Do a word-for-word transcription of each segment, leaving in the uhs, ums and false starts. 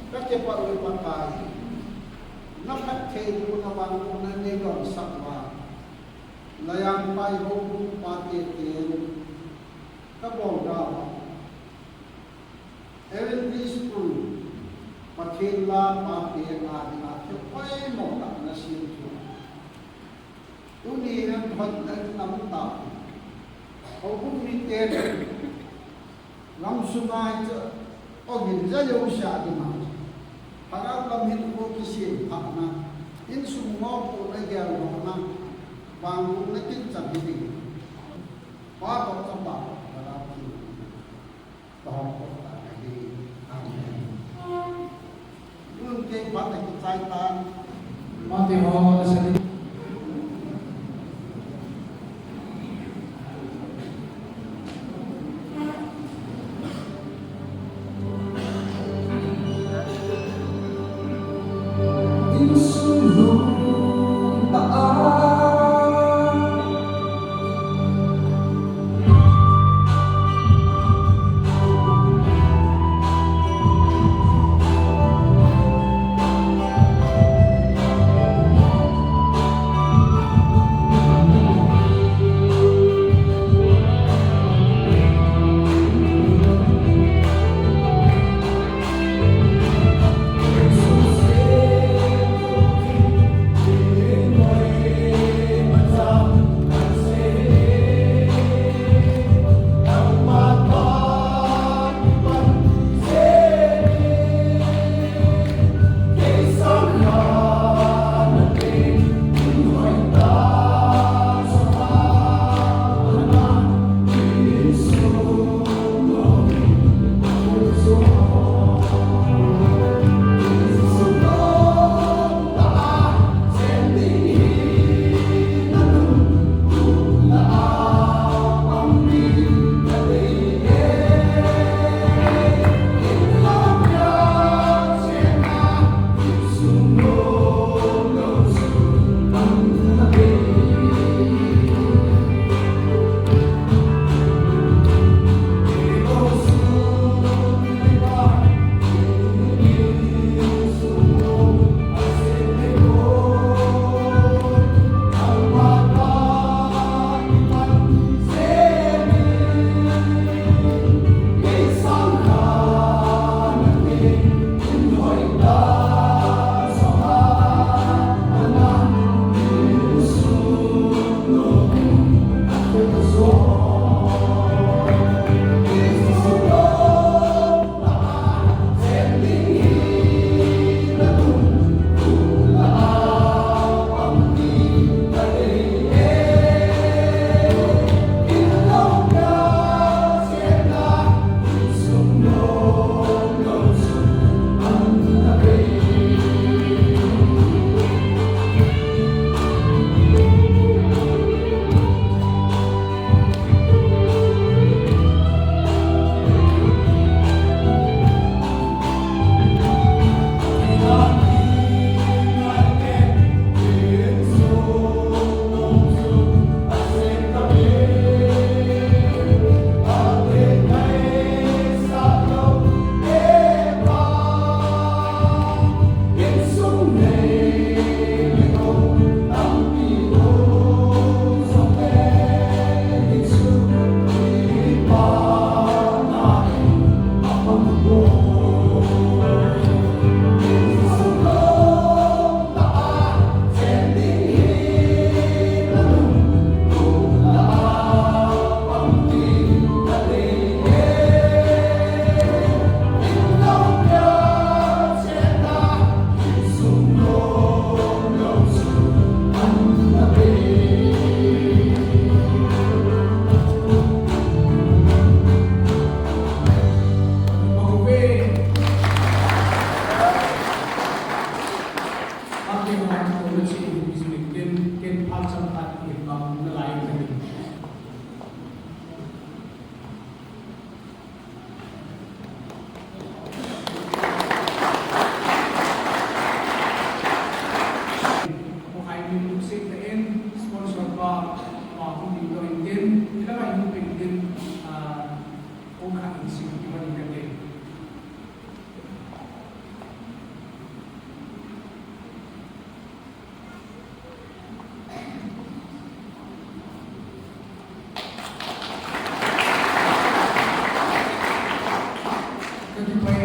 Ka kipah uve Pakai, na phattheibohna vang na nei donsak uva, Laiyanpai houbung pate ten ka bol uva, Adventist School, Pathen la pate a dinga thil poimo tah na sem chu. Tuni hin hon na nam ta. Houbung mite gamsunga hi chu ogin ja jouse a dinga, Lhagao lam hinkho kisem thahna, insung mopohna geldohna, vangbohna kinchan hi ding. Pa toh Chapa toh Lhagao Theng. Amen. Tun kei phat akichai tan. Mate ho, na sa ni.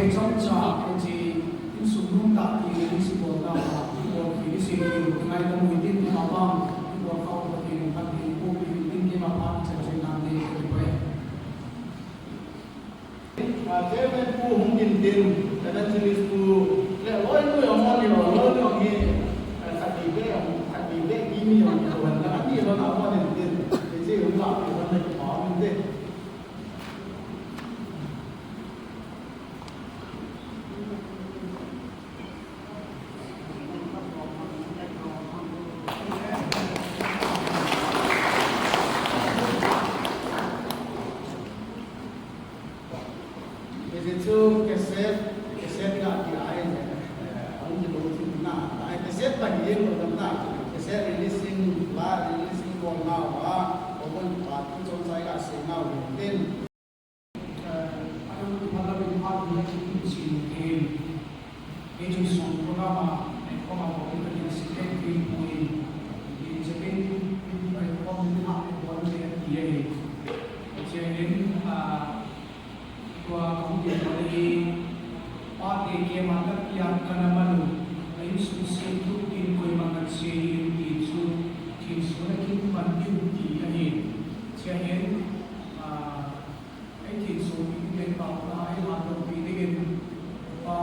Chomcha, hiche insung nung tah ti, insung bol tah, ibol kit, isei kit u, ngai ta mu hitin, tua bang, ibol kha u Pathen in phatthei boh peh in tin, keima phat chan chan nante, kipah e. Ah, Chairman Pu hung in tin, Evangelist Pu, le loi nu jong, loi nu jong hi, ah, khat ni beh jong, khat ni beh, ni ni jong, tua, ani loi na hung in tin, hiche hung lah, hung lah, kipah in tin. Hiche chu cassette, cassette ga ti ahi, eh, ahung kilou thim na, ahi cassette la hi lou dam na, cassette releasing, la releasing bol nau a, Houbung pa thu chomcha ga sei nau hin tin. Eh, adang kipat lam in phat hi kichen in, kei chun sung program a, eh, khom a bol in ka tin secretary pu in, in secretary pu in, eh, khom in ha, eh, bol in eh, ti ahi. Hiche in, ah, tua kahung kibol hi, pate keima ka tia kana man u, a insung sung tup in koima kan sei in ti chu, thinsuhna kin pan diu ti ahi. Hiche in, ah, Ei thinsuh kit ding le taona, ei hatdoh kit dingin, Pa,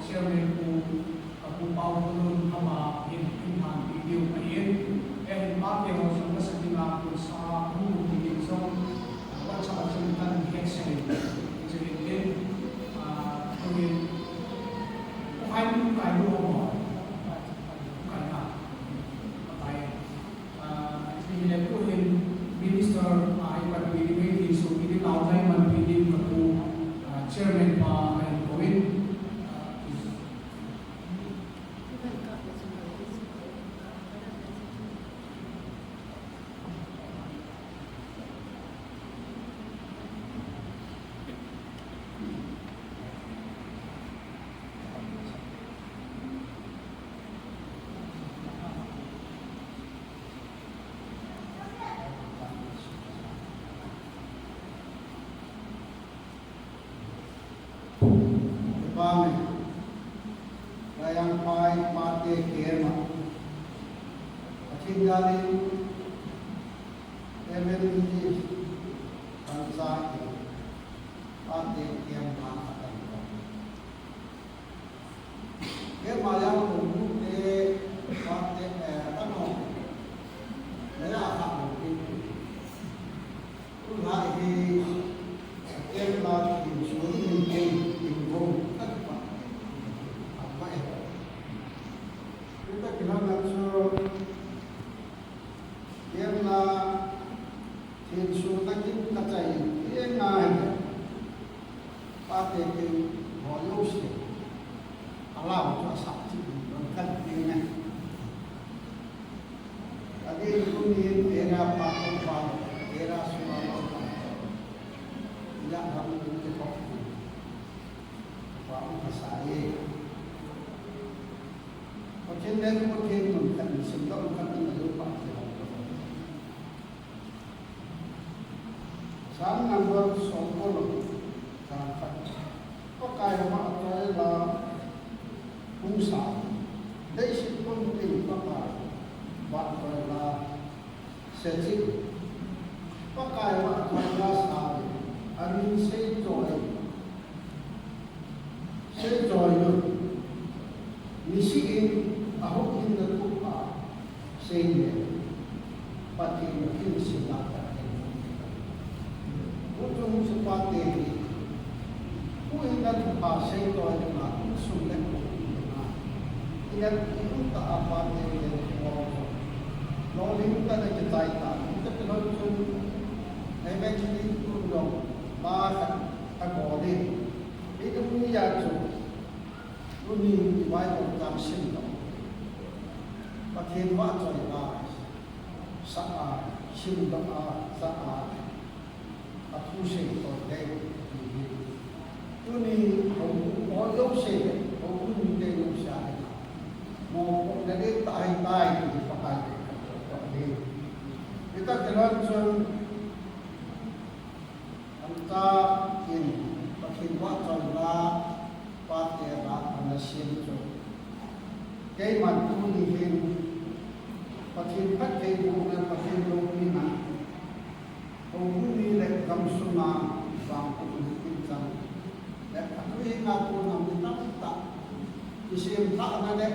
Chairman Pu, Pu Paolun, ama hin, hin thanpi diu ahin, ei hin pate ho jong nasa dinga, kunsa, hung um dingin jong, WhatsApp a chun kan hetsah in, chun in, ah, tuhin, kai, kai lu ho, kai na, kai. Ah, hile tuhin minister, ah, ipanpi ding, hei thinsuh kit ding, naote ipanpi ding, ka pu, ah, chairman pa, ah, kahin kou in, ah, Amen. Laiya pai pate kema. Pathen jalin evangelist kan sa ke pate kema atan ko. Kema ya ko te pate, eh, ano. Laiya ka ko ke. Tulai hi, kei la thinsuh ding in kei in go, ka ti pa. Apa eh. Kita kila na chu, kei la thinsuh na kin ka chai, kei ngai. Pate kei ho jouse. Alau chu asah cheh in, don kan ti ne. Adin tunin, tera pa, pa, tera suma, ya, ram, te, ko. Pa, pa, sa, ye. Pathen le, Pathen mun kan, sim, don kan, na, yo, pa, te, ko. Psalm number som ko lo, chang khat. Pakai vahchoi la hung sa, leiset pumpin Pakai vahchoi la seicheh. Pakai vahchoi la sa, amin seichoi. Seichoi un. Nisih in ahuhhingna thupha sei le, Pathen thilsehna Pathen. Huchung chu pate hi, huhhingna thupha seichoi dinga, insung le huhhingna. Ina ium ta a pate le thupha. Lolhing tah in akichai ta, hitia kilhon chun, evangelist tu jong, pa khat abol in. Idum ni a chu, tuni i Bible chang sim lou. Pathen vahchoi a, sa a, sim lou a, sa a, athu sei to dei, ti hi. Tuni, ho, ho jouse, ho mite jouse a, mo, na de tai tai, ti Pakai, ti. Hitia kilhon chun, Anta in Pathen vahchoi la Sim chu. Keiman tuni hin Pathen phattheibohna, Pathen loupina, houbung ni le gamsunga vangbohna kichang le phattheibohna tun a mi tamtah kisem thahna le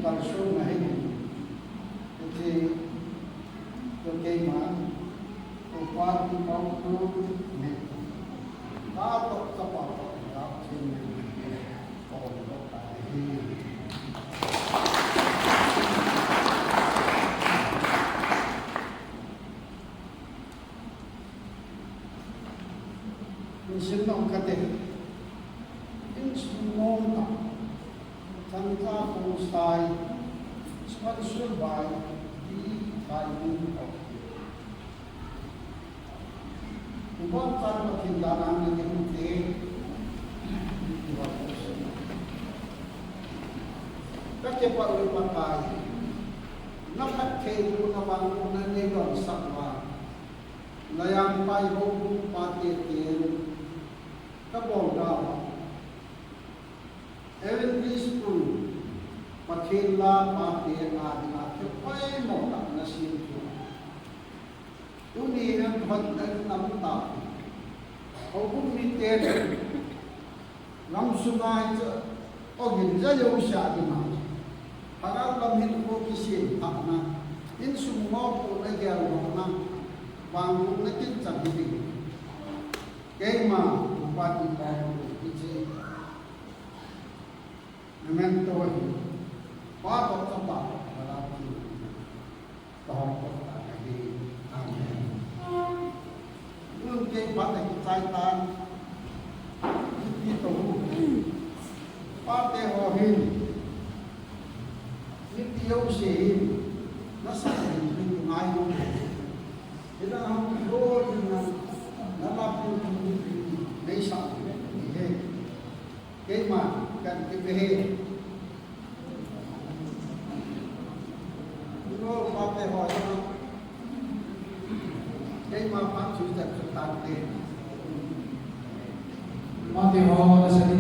kalsonna hin, hiche chu keiman Upa Tipau Kul, Upa toh Chapa toh Gapchen, Insung nom khat e. Insung nom khat. Changcha Khosai, sponsored by D. Thaibung. Ibon chan Pathen dan a na kimu te. Ka kipah u Pakai. Na phattheibohna vang na nei donsah uva, na jam pai houbung pate te ka bol da. Adventist School, Pathen la pate a dinga thil poimo tah na sem chu. Tuni hin hon na tam ta. Houbung mite le gamsunga hiche ogin ja jouse a dinga, Lhagao lam hinkho kisem thahna, insung mopohna, geldohna, vangbohna kichang hi ding. Keima Upa Tipau Kul, hiche memento hi Pa toh Chapa toh Gapchen ka hong toh ta ahi. Amen. Tun kei phat a kichai tan. Ipi tou. Pate ho hin, mipi jouse hin, na sa hin, hin ngai mo. Hidang hung bol hin na, na la pu hin, nei sa hin, ni he. Keima kan kipe e. Lo pate ho. Keima phat chu ta chu tan te. Pate ho na sa ni.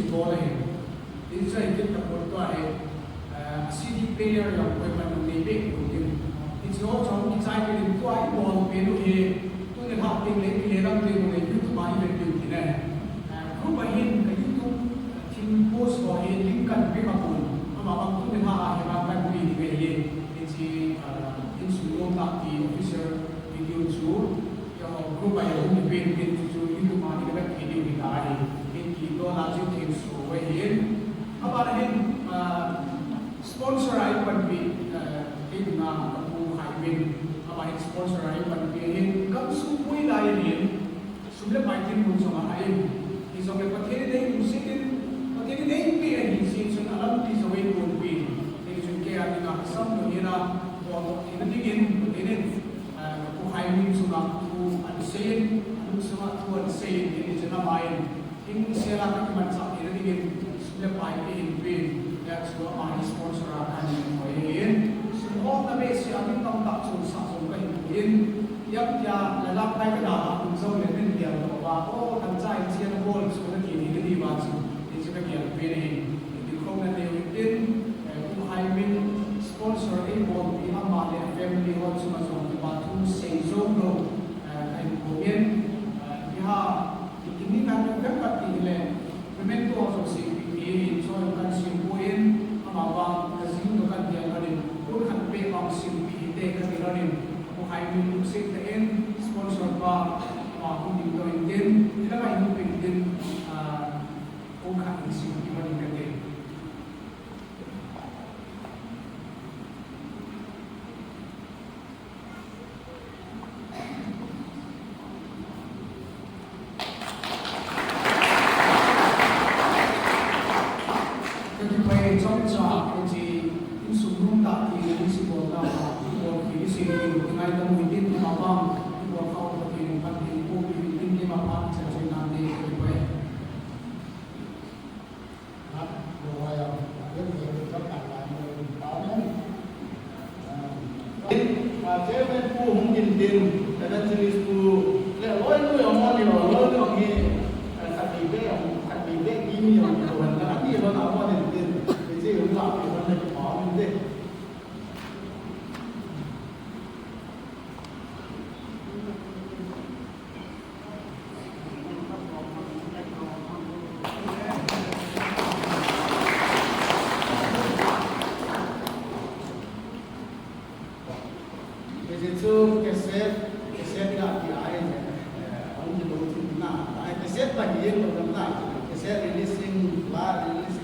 Bol ahi. Tin chu hi kit ta pon tua hi, eh, C D player jong koiman nei be pon tin. Hiche ho chu kichai pen in tua i bol pen u hi. Tuni lha teng le, i le lam teng le YouTube a i vet ding tin ahi. Eh, group a hin ka YouTube, eh, thil post ho hi link kan pe ma pon. Ama bang tuni lha a hi bang kan pe ding ahi. Hiche, eh, insung lom tah ti official video chu. Keiho group a hung kipen pen chu chu YouTube a i vet thei diu hi ta ahi. Hiti dola chu thil su ve hin. Aban hin, ah, sponsor a ei panpi, ah, kei dinga ka pu Khaimin. Aban hin sponsor a ei panpi hin. Gam sung pui lai hin. Sum le pai tin mun jong a ahin. Hijong le Pathen in ei lungset in, Pathen in ei pe ahi jeh chun alampi jong ei ponpi. Hijeh chun kei a dinga ka sam lou hina, bol theina dingin, Pathen in, ah, ka pu Khaimin chunga thu ahin seiyin, alung sunga thu ahin seiyin, hijeh chun aman, hing sela ka kimanchah theina dingin, sum le pai eihin pen, hijeh chun ama hi sponsor a kahin koi ahin. Sum hol na behseh a mi tamtah chun sah jong kahin pen. Iam tia, la lak pai ka da, kum jong le min tia lo ba, o, kan cha in chia na bol, chu na ti ni ka di ba chu, ni chu ka gel pen ahi. Ni khom na neo in tin, eh, pu Khaimin sponsor in bol pi ama le family ho chu ma jong ki ba thu sei jong lo, eh, ka in ko in, eh, ki ha, ki ni kan ka ka ti le, Memento jong seipi in, choi kan seipi in, ama vang ka jing to kan tia lou in, kun khat beh vang seipi te kan ti lou in, Pu Khaimin lungset tah in, sponsor pa, ama hung ding to in tin, ila ka hung pin tin, ah, kun khat in seipi lou in ka tin. Ka kipah e chomcha, hiche insung lom tah ti, hiche bol tah, bol hi, hiche hi, ngaidam u hitin, tua bang, bol kha u Pathen in phatthei boh peh in, keima phat chan chan nante, ka kipah e. Ah, Chairman Pu hung kin tin, Evangelist Pu, le loi nu jong, loi nu jong, loi nu jong hi, ah, khat ni beh jong, khat ni beh, ni jong, ko wan na, ni jong na mo nin tin, ni ji jong la, ko wan na ki pa nin tin. Hiche chu cassette, cassette ga ti ahi, eh, hung kilou thim na, ahi cassette ba hi lo dam na, cassette releasing, la release